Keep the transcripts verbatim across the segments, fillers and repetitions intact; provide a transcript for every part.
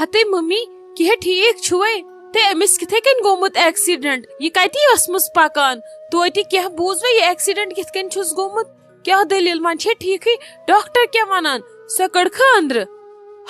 ہتے mummy, کیٛاہ ٹھیٖک چھُوے؟ تہٕ أمِس کِتھے کٔنۍ گوٚمُت ایکسیڈنٹ؟ یہِ کَتی ٲسمٕژ پکان؟ توتہِ کیٛاہ بوٗزوے، یہِ ایکسیڈنٹ کِتھ کٔنۍ چھُس گوٚمُت؟ کیٛاہ دٔلیٖل؟ وۄنۍ چھے ٹھیٖکھٕے؟ ڈاکٹر کیٛاہ وَنان؟ سۄ کٔڑکھٕ أنٛدرٕ؟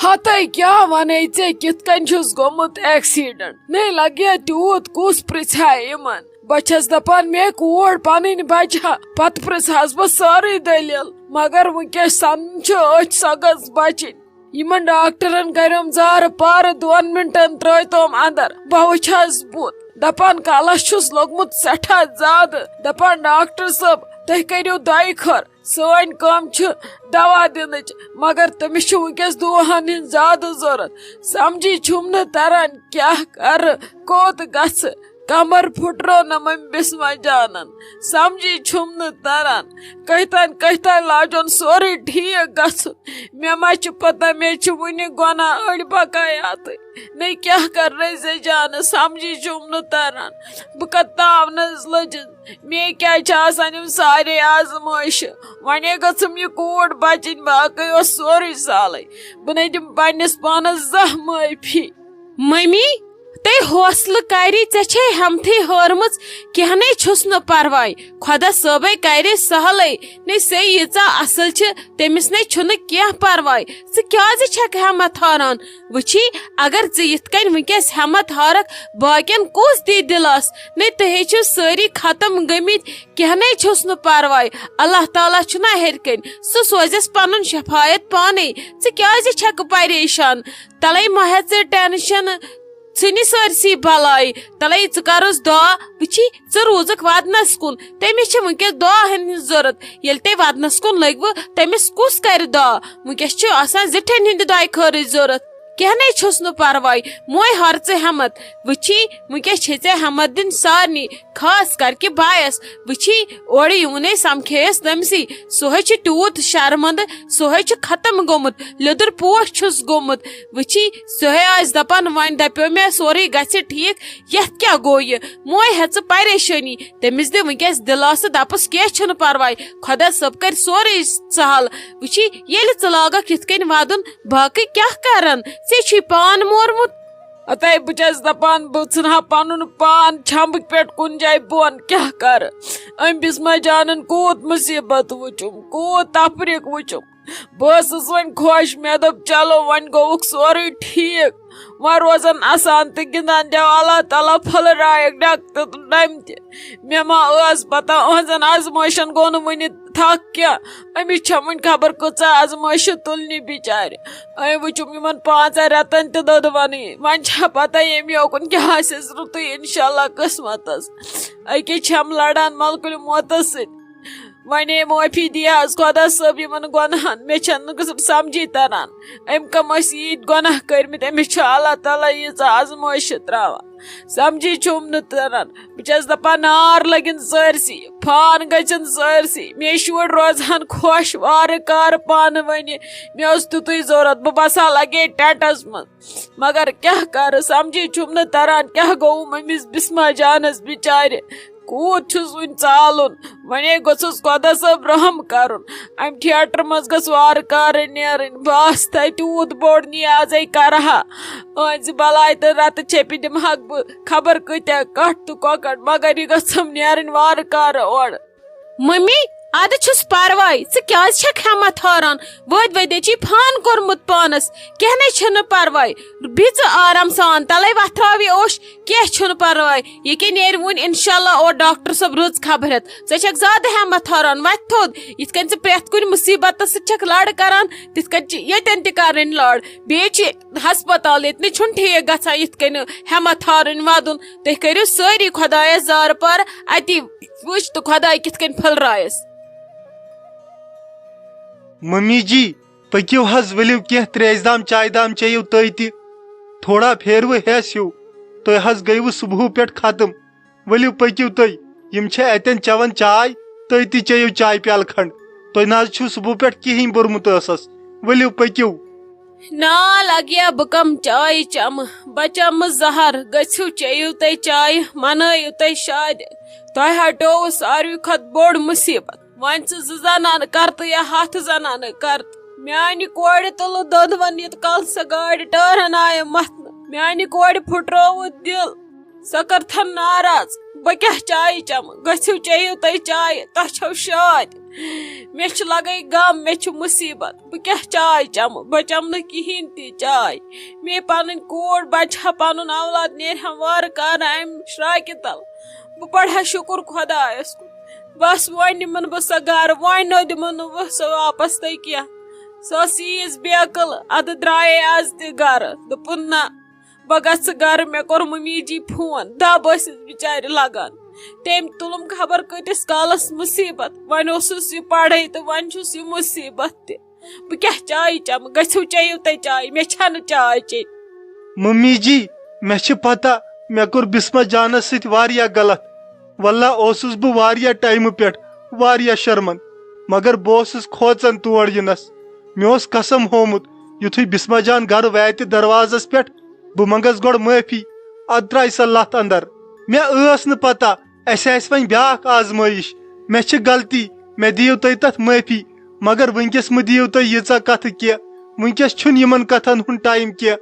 ہتے کیٛاہ وَنے ژےٚ، کِتھ کٔنۍ چھُس گوٚمُت ایکسیڈنٹ؟ نے لگیا تیوٗت، کُس پرٛژھِ ہا یِمن؟ بہٕ چھَس دَپان، مےٚ کوٗر پَنٕنۍ بَچہٕ ہا، پَتہٕ پرٛژھٕ ہَس بہٕ سٲرٕے دٔلیٖل۔ مگر وٕنکیٚس سَن چھُ أچھ سۄ گٔژھ بَچٕنۍ۔ یِمن ڈاکٹرن کریوم زارٕ پارٕ، دۄن مِنٹن ترٲے توم اندر۔ بہٕ وٕچھس بُتھ، دپان کلس چھُس لوٚگمُت سٮ۪ٹھاہ زیادٕ۔ دپان، ڈاکٹر صٲب، تُہۍ کٔرِو دۄیہِ خٲر، سٲنۍ کٲم چھِ دوا دِنٕچ، مگر تٔمِس چھِ وٕنکیٚس دُعاہن ہٕنٛز زیادٕ ضروٗرت۔ سمجھی چھُم نہٕ تران کیٛاہ کرٕ، کوٚت گژھٕ۔ کمر پھُٹرٲونم أمۍ بسمہ جانن۔ سمجھی چھُم نہٕ تران۔ کٔہۍ تام کٔہۍ تام لاجُن سورُے ٹھیٖک گژھُن۔ مےٚ ما چھِ پتہ، مےٚ چھِ وُنہِ گۄناہ أڑۍ بقایاتٕے۔ نے کیٛاہ کرٕ رزیہ جانہٕ، سمجھی چھُم نہٕ تران۔ بہٕ کتھ تاونس لٔجِس؟ مےٚ کیٛازِ چھِ آسان یِم سارے آزمٲیشہٕ؟ وۄنۍ گٔژھٕم یہِ کوٗر بچٕنۍ، باقٕے اوس سورُے سہلٕے۔ بہٕ نے دِمہٕ پننِس پانس زانٛہہ معٲفی۔ ممی، تٔمۍ حوصلہٕ کری، ژےٚ چھے ہمتھٕے ہٲرمٕژ، کینٛہہ نے چھُس نہٕ پرواے، خۄدا صٲبے کرِ سہلٕے۔ نے سۄ ییٖژاہ اصل چھِ، تٔمِس نے چھُنہٕ کینٛہہ پرواے۔ ژٕ کیٛازِ چھکھ ہمت ہاران؟ وٕچھی، اگر ژٕ یِتھ کٔنۍ وٕنکیٚس ہمت ہارکھ، باقین کُس دی دِلاس؟ نے تُہۍ ہے چھِو سٲری ختم گٔمٕتۍ، کینٛہہ نے چھُس نہٕ پرواے۔ اللہ تعالیٰ چھُنہ ہیٚرِ کٔنۍ، سُہ سوزٮ۪س پنُن شفایت پانے۔ ژٕ کیٛازِ چھکھ پریشان؟ تلے مہ ہےٚ ژٕ ٹینشن، ژھٕنہِ سٲرسٕے بلاے۔ تلے ژٕ کرُس دعا، وٕچھی، ژٕ روٗزکھ ودنس کُن۔ تٔمِس چھِ وٕنکیٚس دعا ہٕنٛز ضروٗرت۔ ییٚلہِ تُہۍ ودنس کُن لٔگوٕ، تٔمِس کُس کرِ دعا؟ وٕنکیٚس چھُ آسان زِٹھٮ۪ن ہٕنٛدِ دعایہِ خٲرٕچ ضروٗرت۔ کینٛہہ نے چھُس نہٕ پرواے، موے ہار ژٕ ہٮ۪متھ۔ وٕچھی، وٕنکیٚس چھے ژےٚ ہٮ۪متھ دِنۍ سارنٕے، خاص کر کہِ بایس۔ وٕچھی، اورٕ یِوُنے سمکھییس تٔمسٕے۔ سُہ ہے چھُ تیوٗت شرمندٕ، سُہ ہے چھُ ختم گوٚمُت، لیٚدُر پوش چھُس گوٚمُت۔ وٕچھی، سُہ ہے آسہِ دپان، وۄنۍ دپیو مےٚ سورُے گژھِ ٹھیٖک، یتھ کیٛاہ گوٚو یہِ؟ موے ہےٚ ژٕ پریشٲنی، تٔمِس دِ وٕنکیٚس دِلاسہٕ، دپُس کینٛہہ چھُنہٕ پرواے، خۄدا صٲب کرِ سورُے سہل۔ وٕچھی، ییٚلہِ ژٕ لاگکھ یِتھ کٔنۍ ودُن، باقٕے کیٛاہ کرن؟ ژےٚ چھُے پان مورمُت۔ اتے بہٕ چھَس دَپان، بہٕ ژھٕنہٕ ہا پَنُن پان چھَمبہٕ پٮ۪ٹھ کُنہِ جایہِ بۄن، کیٛاہ کَرٕ؟ أمۍ بِسمہ جانَن کوٗت مُصیٖبت وٕچھُم، کوٗت تفریٖق وٕچھُم۔ بہٕ ٲسٕس وۄنۍ خۄش، مےٚ دوٚپ، چلو، وۄنۍ گوٚوُکھ سورُے ٹھیٖک، وۄنۍ روزَن اَسان تہٕ گِنٛدان، دِیو اللہ تعالیٰ پھٔلرایَکھ ڈَکھ تہٕ ڈَمہِ تہِ۔ مےٚ ما ٲس پَتہ، أہنٛزَن آزمٲیشَن گوٚو نہٕ وٕنہِ تھکھ کینٛہہ۔ أمِس چھےٚ وٕنہِ خبر کۭژاہ آزمٲیشہِ تُلنہِ بِچارِ۔ أمۍ وٕچھُم یِمن پانٛژن رٮ۪تن تہِ دۄدٕ وَنٕے۔ وۄنۍ چھےٚ پتہ ییٚمہِ یوکُن کیٛاہ آسٮ۪س رُتُے، انشاءاللہ، قٕسمتس۔ أکے چھَم لڑان ملکُل موتس سۭتۍ۔ وۄنۍ ہے معٲفی دی حظ خۄدا صٲب یِمن گۄناہن۔ مےٚ چھَنہٕ قٕسم سمجھی تران، أمۍ کم ٲسۍ ییٖتۍ گۄناہ کٔرمٕتۍ؟ أمِس چھُ اللہ تعالیٰ ییٖژاہ آزمٲیشہِ تراوان۔ سمجھی چھُم نہٕ تران۔ بہٕ چھَس دَپان، نار لٔگِن سٲرسٕے، فان گٔژھِن سٲرسٕے۔ مےٚ شُرۍ روزہَن خۄش، وارٕ کارٕ پانہٕ وَنہِ۔ مےٚ اوس تیُتُے ضوٚرَتھ، بہٕ بَسہٕ ہا لَگے ٹٮ۪نٛٹَس منٛز۔ مگر کیٛاہ کَرٕ، سَمجھی چھُم نہٕ تَران، کیٛاہ گوٚوُم أمِس بِسما جانَس بِچارِ۔ کوٗت چھُس وٕنہِ ژالُن؟ وۄنۍ ہے گوٚژھُس خۄدا صٲب رحم کَرُن۔ اَمہِ تھیٹر منٛز گٔژھ وارٕ کارٕ نیرٕنۍ۔ بہٕ آسہٕ تَتہِ تیوٗت بوٚڑ نیازَے کَرٕ ہا۔ أہنٛزِ بَلاے تہٕ رَتہٕ چھیٚپہِ دِمہٕ ہاکھ بہٕ خبر کۭتیٛاہ کَٹھ تہٕ کۄکَر، مگر یہِ گٔژھٕم نیرٕنۍ وارٕ کارٕ اورٕ۔ مٔمی، اَدٕ چھُس پَرواے، ژٕ کیٛازِ چھَکھ ہٮ۪مَتھ ہاران؟ وٲدۍ وٲدۍ چھی فان کوٚرمُت پانَس، کینٛہہ نَے چھُنہٕ پَرواے، بِہہ ژٕ آرام سان، تَلَے وۄتھراو یہِ اوٚش، کینٛہہ چھُنہٕ پَرواے، ییٚکیٛاہ نیرِ وُنہِ اِنشاءاللہ اورٕ ڈاکٹر صٲب رٕژ خبر ہٮ۪تھ۔ ژٕ چھَکھ زیادٕ ہٮ۪مَتھ ہاران، وۄتھ تھوٚد، یِتھ کٔنۍ ژٕ پرٛٮ۪تھ کُنہِ مُصیٖبتَس سۭتۍ چھَکھ لَڑ کَران، تِتھ کٔنۍ چھِ ییٚتٮ۪ن تہِ کَرٕنۍ لَڑ، بیٚیہِ چھِ ہسپتال، ییٚتہِ نہٕ چھُنہٕ ٹھیٖک گژھان یِتھ کٔنۍ ہٮ۪متھ ہارٕنۍ وَدُن۔ تُہۍ کٔرِو سٲری خۄدایَس زارٕ پارٕ، اَتی وٕچھ تہٕ خۄداے کِتھ کٔنۍ پھٔلرایَس۔ ممی جی، پٔکِو حظ، ؤلِو کینٛہہ ترٛیش دام، چایہِ دام چیٚیِو تُہۍ تہِ۔ تھوڑا پھیروٕ ہٮ۪س ہیوٗ، تُہۍ حظ گٔیوٕ صُبحہٕ پٮ۪ٹھ ختم۔ ؤلِو پٔکِو تُہۍ، یِم چھِ اَتٮ۪ن چٮ۪وان چاے، تُہۍ تہِ چیٚیِو چاے پیالہٕ کھنٛڈ۔ تُہۍ نہ حظ چھِو صُبحہٕ پٮ۪ٹھ کِہیٖنۍ بوٚرمُت ٲسَس۔ ؤلِو پٔکِو۔ نا لگیا، بہٕ کم چاے چمہٕ، بہٕ چمہٕ زہر۔ گٔژھِو چیٚیِو تُہۍ چاے، منٲیِو تُہۍ شادِ۔ تۄہہِ ہٹووُ ساروی کھۄتہٕ بوٚڑ مُصیٖبت۔ وۄنۍ ژٕ زٕ زنانہٕ کرتہٕ یا ہتھ زنانہٕ کرتہٕ، میانہِ کورِ تُلہٕ دۄدوَن یوت کال سۄ گاڑِ ٹٲرن آیہِ مَتھنہٕ۔ میانہِ کورِ پھُٹرووُ دِل۔ سۄ کٔرتھن ناراض۔ بہٕ کیٛاہ چایہِ چمہٕ؟ گٔژھِو چیٚیِو تُہۍ چایہِ، تۄہہِ چھو شاد۔ مےٚ چھُ لگے غم، مےٚ چھُ مُصیبت۔ بہٕ کیٛاہ چاے چمہٕ؟ بہٕ چمہٕ نہٕ کِہیٖنۍ تہِ چاے۔ مےٚ پنٕنۍ کوٗر بچہِ ہا، پنُن اولاد نیرِ ہا وارٕ کارٕ امہِ شراکہِ تل۔ بہٕ پرٕ ہا شُکُر خۄدایس کُن۔ بس وۄنۍ نِمن بہٕ سۄ گرٕ، وۄنۍ نہٕ دِمن نہٕ بہٕ سۄ واپس تۄہہِ کینٛہہ۔ سۄ ٲس ییٖژ بے عقل، ادٕ درٛایے از تہِ گرٕ۔ دوٚپُن نہ، بہٕ گژھٕ گرٕ، مےٚ کوٚر ممی جی فون، دب ٲسِس بِچارِ لگان۔ تٔمۍ تُلُم خبر کۭتِس کالس مُصیبت، وۄنۍ اوسُس یہِ پڑھے تہٕ وۄنۍ چھُس یہِ مُصیبت تہِ۔ بہٕ کیٛاہ چایہِ چمہٕ؟ گٔژھِو چیٚیِو تُہۍ چاے، مےٚ چھنہٕ چاے چیٚنۍ۔ ممی جی، مےٚ چھِ پتہ، مےٚ کوٚر بسمہ جانس سۭتۍ واریاہ غلط۔ واللہ اوسُس بہٕ واریاہ ٹایمہٕ پٮ۪ٹھ واریاہ شرمن، مگر بہٕ اوسُس کھوژان تور یِنس۔ مےٚ اوس قسم ہومُت، یُتھُے بسمہ جان گرٕ واتہِ دروازس پٮ۪ٹھ، بہٕ منٛگس گۄڈٕ معٲفی، ادٕ ترٛایہِ سۄ لتھ اندر۔ مےٚ ٲس نہٕ پتہ اسہِ آسہِ وۄنۍ بیاکھ آزمٲیش۔ مےٚ چھِ غلطی، مےٚ دِیِو تُہۍ تتھ معٲفی، مگر وٕنکیٚس مہٕ دِیِو تُہۍ ییٖژاہ کتھٕ کینٛہہ۔ وٕنکیٚس چھُنہٕ یِمن کتھن ہُنٛد ٹایم کینٛہہ۔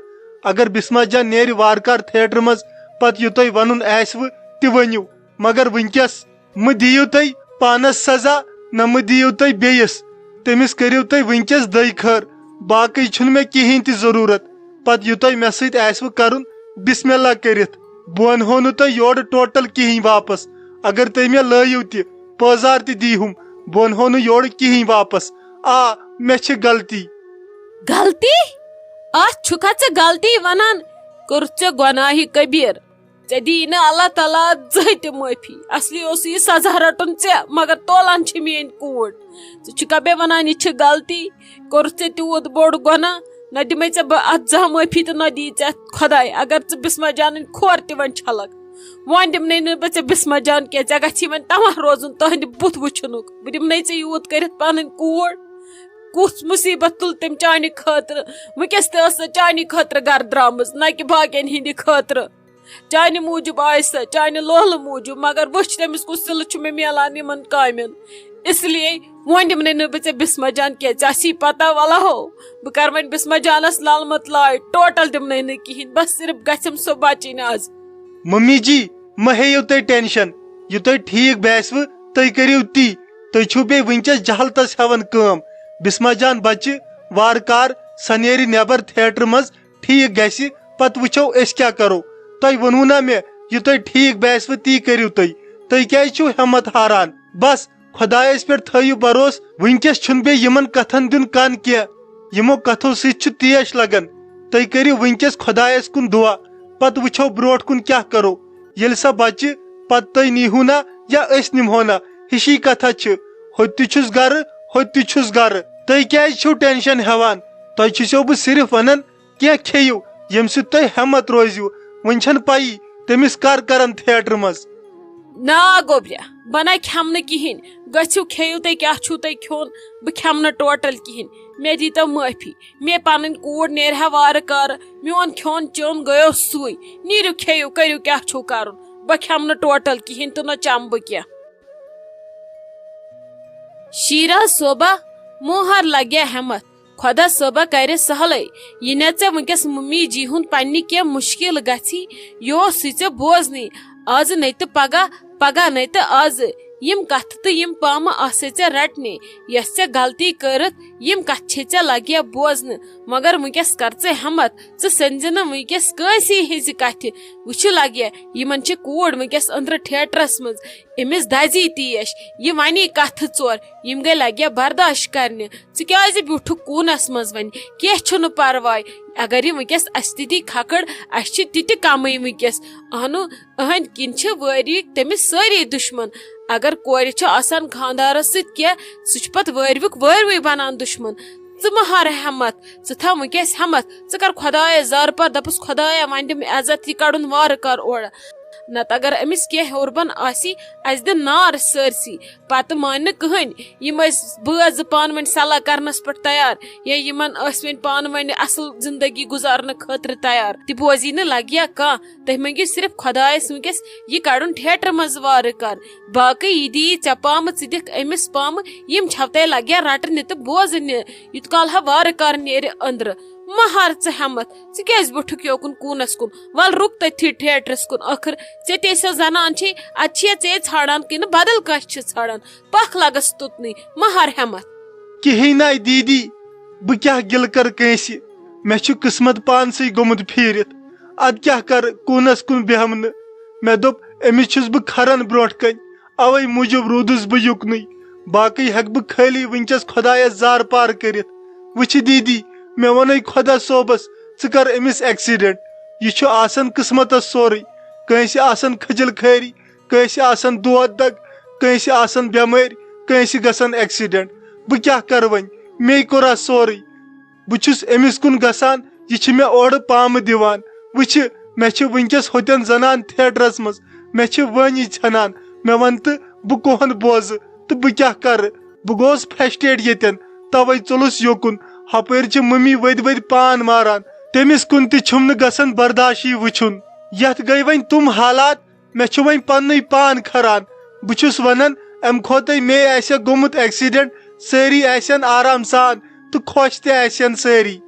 اگر بسمہ جان نیرِ وارٕ کارٕ تھیٹرٕ منٛز، پتہٕ یہِ تۄہہِ ونُن آسِوٕ تہِ ؤنِو، مگر وٕنکیٚس مہٕ دِیِو تُہۍ پانس سزا، نہ مہٕ دِیِو تُہۍ بیٚیِس۔ تٔمِس کٔرِو تُہۍ وٕنکیٚس دۄیہِ خٲر، باقٕے چھُنہٕ مےٚ کِہیٖنۍ تہِ ضروٗرت۔ پتہٕ یہِ تۄہہِ مےٚ سۭتۍ آسِوٕ کرُن، بسم اللہ کٔرِتھ۔ بہٕ انہو نہٕ تۄہہِ یورٕ ٹوٹل کِہیٖنۍ واپس۔ اگر تُہۍ مےٚ لٲیِو تہِ، پٲزار تہِ دیٖہُم، بہٕ انہو نہٕ یورٕ کِہیٖنۍ واپس۔ آ، مےٚ چھِ غلطی۔ غلطی؟ اتھ چھُکھا ژےٚ غلطی ونان؟ کوٚرُتھ ژےٚ گۄناہہِ کبیٖر۔ ژےٚ دِیی نہٕ اللہ تعالیٰ زٕہٕے تہِ معٲفی۔ اصلی اوس یہِ سزا رٹُن ژےٚ، مگر تولان چھِ میٲنۍ کوٗر۔ ژٕ چھُکھا مےٚ ونان یہِ چھِ غلطی؟ کوٚرُتھ ژےٚ تیوٗت بوٚڑ گۄناہ، نہ دِمے ژےٚ بہٕ اتھ زانٛہہ معٲفی تہٕ نہ دِیی ژےٚ اتھ خۄداے۔ اگر ژٕ بسمہ جانٕنۍ کھۄر تہِ وۄنۍ چھلکھ، وۄنۍ دِمنے نہٕ بہٕ ژےٚ بسمہ جان کینٛہہ۔ ژےٚ گژھی وۄنۍ تماہ روزُن تہنٛدِ بُتھ وٕچھنُک۔ بہٕ دِمنے ژےٚ یوٗت کٔرِتھ پنٕنۍ کوٗر۔ کُس مُصیبت تُل تٔمۍ چانہِ خٲطرٕ؟ وٕنکیٚس تہِ ٲس سۄ چانی خٲطرٕ گرٕ درامٕژ، نہ کہِ باقین ہٕنٛدِ خٲطرٕ۔ چانہِ موٗجوٗب آیہِ سۄ، چانہِ لولہٕ موٗجوٗب، مگر وٕچھ تٔمِس کُس صِلہٕ چھُ مےٚ میلان یِمن کامٮ۪ن۔ اس لیے وۄنۍ دِمنے نہٕ بہٕ ژےٚ بسمہ جان کینٛہہ۔ ژےٚ آسی پتہ، ولہو، بہٕ کرٕ وۄنۍ بسمہ جانس لل متلاے، ٹوٹل دِمنے نہٕ کِہیٖنۍ، بس صرف گژھٮ۪م سۄ بچٕنۍ از۔ ممی جی، مہ ہیٚیِو تُہۍ ٹینشن، یہِ تۄہہِ ٹھیٖک باسِوٕ، تُہۍ کٔرِو تی۔ تُہۍ چھِو بیٚیہِ وٕنکیٚس جہالتس ہٮ۪وان کٲم۔ بسمہ جان بچہِ وارٕ کار، سۄ نیرِ نٮ۪بر تھیٹرٕ منٛز، ٹھیٖک گژھِ، پتہٕ وٕچھو أسۍ کیٛاہ کرو۔ تۄہہِ ووٚنوُ نا مےٚ، یہِ تۄہہِ ٹھیٖک باسِوٕ تی کٔرِو تُہۍ۔ تُہۍ کیٛازِ چھِو ہٮ۪مت ہاران؟ بس خۄدایس پٮ۪ٹھ تھٲیِو بھروسہٕ، وٕنکیٚس چھُنہٕ بیٚیہِ یِمن کتھن دیُن کن کینٛہہ۔ یِمو کتھو سۭتۍ چھُ تیش لگان۔ تُہۍ کٔرِو وٕنکیٚس خۄدایس کُن دُعا، پتہٕ وٕچھو برونٛٹھ کُن کیٛاہ کرو۔ ییٚلہِ سۄ بچہِ پتہٕ تُہۍ نیٖہوٗ نا یا أسۍ نِمہو نا، ہِشی کتھا چھِ۔ ہوٚتہِ تہِ چھُس گرٕ، ہوٚتہِ تہِ چھُس گرٕ۔ تُہۍ کیٛازِ چھِو ٹینشن ہٮ۪وان؟ تۄہہِ چھُسو بہٕ صرف ونان، کینٛہہ کھیٚیِو، ییٚمہِ سۭتۍ تۄہہِ ہٮ۪مت روزِوٕ۔ وۄنۍ چھَنہٕ پَیی تٔمِس کر کرن تھیٹرٕ منٛز۔ نا گوٚبریا، بہٕ نَے کھٮ۪مہٕ نہٕ کِہیٖنۍ۔ گٔژھِو کھیٚیِو تُہۍ کیٛاہ چھُو تۄہہِ کھیوٚن، بہٕ کھٮ۪مہٕ نہٕ ٹوٹل کِہیٖنۍ۔ مےٚ دیٖتو معٲفی، مےٚ پنٕنۍ کوٗر نیرِ ہا وارٕ کارٕ، میون کھیوٚن چیوٚن گٔیو سُے۔ نیٖرِو کھیٚیِو، کٔرِو کیٛاہ چھُو کرُن، بہٕ کھٮ۪مہٕ نہٕ ٹوٹل کِہیٖنۍ تہٕ نہ چمہٕ بہٕ کینٛہہ۔ شیرا صٲبہ، موہر لگیا ہٮ۪متھ، خۄدا صٲبہ کرِ سہلٕے۔ یہِ نہ ژےٚ وٕنکیٚس ممی جی ہُنٛد پننہِ کینٛہہ مُشکِل گژھی، یہِ اوسُے ژےٚ بوزنٕے۔ آزٕ نے تہٕ پگاہ، پگاہ نے تہٕ آزٕ۔ یِم کتھٕ تہٕ یِم پامہٕ آسے ژےٚ رٹنہِ، یۄس ژےٚ غلطی کٔرٕتھ، یِم کتھٕ چھے ژےٚ لگیا بوزنہٕ۔ مگر وٕنکیٚس کر ژٕ ہٮ۪متھ، ژٕ سٔنزِ نہٕ وٕنکیٚس کٲنٛسی ہٕنٛزِ کتھِ۔ وٕچھِ لگیا، یِمن چھِ کوٗر وٕنکیٚس أنٛدرٕ تھیٹرس منٛز۔ أمِس دزی تیش، یہِ ونی کتھٕ ژور، یِم گٔے لگیا برداش کرنہِ۔ ژٕ کیازِ بیوٗٹھُکھ کوٗنس منٛز وۄنۍ؟ کینٛہہ چھُنہٕ پرواے، اگر یہِ وٕنکیٚس اسہِ تہِ دی کھکھٕڑ، اسہِ چھِ تہِ تہِ کمٕے وٕنکیٚس۔ اہنُو، أہنٛدۍ کِنۍ چھِ وٲری تٔمِس سٲری دُشمن۔ اگر کورِ چھُ آسان خانٛدارس سۭتۍ کینٛہہ، سُہ چھُ پتہٕ وٲروِیُک وٲروٕے بنان دُشمن۔ ژٕ مہ ہار ہٮ۪متھ، ژٕ تھاو وٕنکیٚس ہٮ۪متھ، ژٕ کر خۄدایس زارٕ پار، دپُس، خۄدایا، وۄنۍ دِ مےٚ عزت، یہِ کڑُن وارٕ کار اورٕ۔ نتہٕ اگر أمِس کینٛہہ ہیوٚر بۄن آسی، اسہِ دِ نار سٲرسٕے۔ پتہٕ مانہِ نہٕ کٕہٕنۍ۔ یِم ٲسۍ بٲژ زٕ پانہٕ ؤنۍ صلاح کرنس پٮ۪ٹھ تیار، یا یِمن ٲسۍ وۄنۍ پانہٕ ؤنۍ اصل زندگی گُزارنہٕ خٲطرٕ تیار، تہِ بوزی نہٕ لگیا کانٛہہ۔ تُہۍ مٔنگِو صرف خۄدایس وٕنکیٚس یہِ کڑُن theatre منٛز وارٕ کار۔ باقٕے یہِ دِیی ژےٚ پامہٕ، ژٕ دِکھ أمِس پامہٕ، یِم چھَو تۄہہِ لگیا رٹنہِ تہٕ بوزنہِ۔ یوٗت کال ہا وارٕ کار نیرِ أنٛدرٕ۔ مہ ہار ژٕ ہٮ۪متھ، ژٕ کیازِ ووٚٹھُکھ یوکُن کوٗنس کُن؟ ول رُک تٔتھی theatre کُن، ٲخٕر ژےٚ تہِ ٲسۍ زنان چھے، ادٕ چھے ژے ژھانڈان کِنہٕ بدل کٲنٛسہِ چھِ ژھانڈان؟ پکھ لگس توٚتنٕے، مہ ہار ہٮ۪متھ۔ کِہیٖنۍ ناے دیٖدی، بہٕ کیٛاہ گِلہٕ کَرٕ کٲنٛسہِ؟ مےٚ چھُ قٕسمت پانسٕے گوٚمُت پھیٖرِتھ۔ اَدٕ کیٛاہ کَرٕ، کوٗنَس کُن بیٚہمہٕ نہٕ۔ مےٚ دوٚپ، أمِس چھُس بہٕ کھَران برٛونٛٹھ کَنہِ، اَوَے موٗجوٗب روٗدُس بہٕ یُکنُے۔ باقٕے ہٮ۪کہٕ بہٕ خٲلی وٕنۍکٮ۪س خۄدایَس زارٕ پار کٔرِتھ۔ وٕچھِ دیٖدی، مےٚ ووٚنُے خۄدا صٲبَس، ژٕ کَر أمِس accident۔ یہِ چھُ آسان قٕسمَتَس سورُے۔ کٲنٛسہِ آسان کھٔجِل خٲری، کٲنٛسہِ آسان دود دگ، کٲنٛسہِ آسان بٮ۪مٲرۍ، کٲنٛسہِ گژھان accident۔ بہٕ کیٛاہ کرٕ وۄنۍ؟ مے کوٚرا سورُے؟ بہٕ چھُس أمِس کُن گژھان، یہِ چھِ مےٚ اورٕ پامہٕ دِوان۔ وٕچھِ، مےٚ چھِ وٕنۍکٮ۪س ہوٚتٮ۪ن زنان theatre منٛز، مےٚ چھِ وٲنی ژھٮ۪نان۔ مےٚ وَن تہٕ، بہٕ کۄہَن بوزٕ تہٕ بہٕ کیٛاہ کرٕ؟ بہٕ گوس frustrate ییٚتٮ۪ن، تَوَے ژوٚلُس یوکُن۔ ہپٲرۍ چھِ مٔمی ؤدۍ ؤدۍ پان ماران۔ تٔمِس کُن تہِ چھُم نہٕ گژھان برداشی وٕچھُن۔ یَتھ گٔے وۄنۍ تِم حالات، مےٚ چھُ وۄنۍ پننُے پان کھران۔ بہٕ چھُس ونان، امہِ کھۄتَے مے آسہِ ہا گوٚمُت accident، سٲری آسن آرام سان تہٕ خۄش تہِ آسن سٲری۔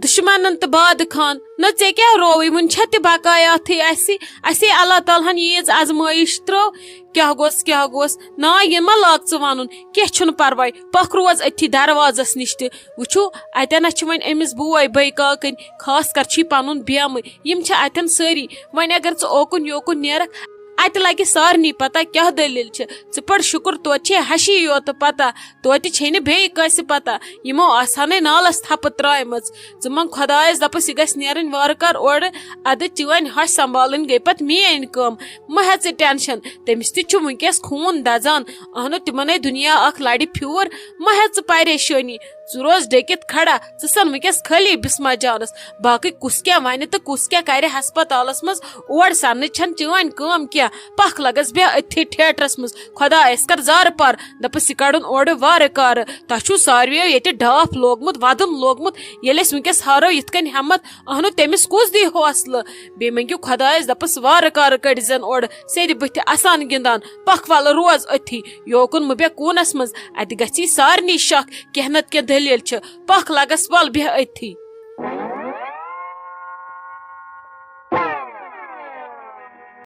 دُشمنن تہٕ باد خان، نہ ژےٚ کیٛاہ رووُے؟ وُنہِ چھےٚ تہِ بقایاتھٕے اَسہِ۔ اَسے اللہ تعالیٰ ہن ییٖژ آزمٲیش ترٲو۔ کیٛاہ گوٚژھ، کیٛاہ گوٚژھ؟ نا، یہِ ما لاگ ژٕ ونُن؟ کینٛہہ چھُنہٕ پرواے، پکھ روز أتھی دروازس نِش تہِ۔ وٕچھِو، اتٮ۪ن چھِ وۄنۍ أمِس بوے بٲے کاکٕنۍ، خاص کر چھُے پنُن بیمہٕ۔ یِم چھِ اتٮ۪ن سٲری۔ وۄنۍ اگر ژٕ اوکُن یوکُن نیرکھ، اتہِ لگہِ سارنٕے پتہ کیٛاہ دٔلیٖل چھِ۔ ژٕ پٔر شُکُر، توتہِ چھے ہشی یوت پتہ، توتہِ چھے نہٕ بیٚیہِ کٲنٛسہِ پتہ۔ یِمو آسہٕ ہنے نالس تھپہٕ ترٛایمٕژ۔ ژٕ منٛگ خۄدایس، دپس، یہِ گژھِ نیرٕنۍ وارٕ کار اورٕ، ادٕ چٲنۍ ہش سنبھالٕنۍ گٔے پتہٕ میٲنۍ کٲم۔ مہ ہےٚ ژٕ tension، تٔمِس تہِ چھُ وٕنکیٚس خوٗن دزان۔ اہنو، تِمن ہے دُنیا اکھ لڑِ پھیوٗر۔ مہ ہےٚ ژٕ پریشٲنی، ژٕ روز ڈٔکِتھ کھڑا، ژٕ سن وٕنکیٚس خٲلی بسمہ جانس۔ باقٕے کُس کیٛاہ ونہِ تہٕ کُس کیٛاہ کرِ ہسپتالس منٛز، اور سننٕچ چھنہٕ چٲنۍ کٲم کینٛہہ۔ پکھ لگس بیٚہہ أتھی theatre منٛز، خۄدایس کر زارٕ پار، دپس، یہِ کڑُن اورٕ وارٕ کارٕ۔ تۄہہِ چھُو ساروِیو ییٚتہِ ڈاپھ لوگمُت، ودُن لوگمُت، ییٚلہِ أسۍ وٕنکیٚس ہارو یِتھ کٔنۍ ہٮ۪متھ، اہنو، تٔمِس کُس دی حوصلہٕ؟ بیٚیہِ مٔنگِو خۄدایس، دپس، وارٕ کارٕ کٔڑزٮ۪ن اورٕ سیٚدِ بٕتھِ اسان گِنٛدان۔ پکھ ولہٕ روز أتھی، یوکُن مہٕ بیٚہہ کوٗنس منٛز، اتہِ گژھی سارنٕے شک، کینٛہہ نتہٕ کینٛہہ دٔلیٖل چھِ۔ پکھ لگس ول بیٚہہ أتھی۔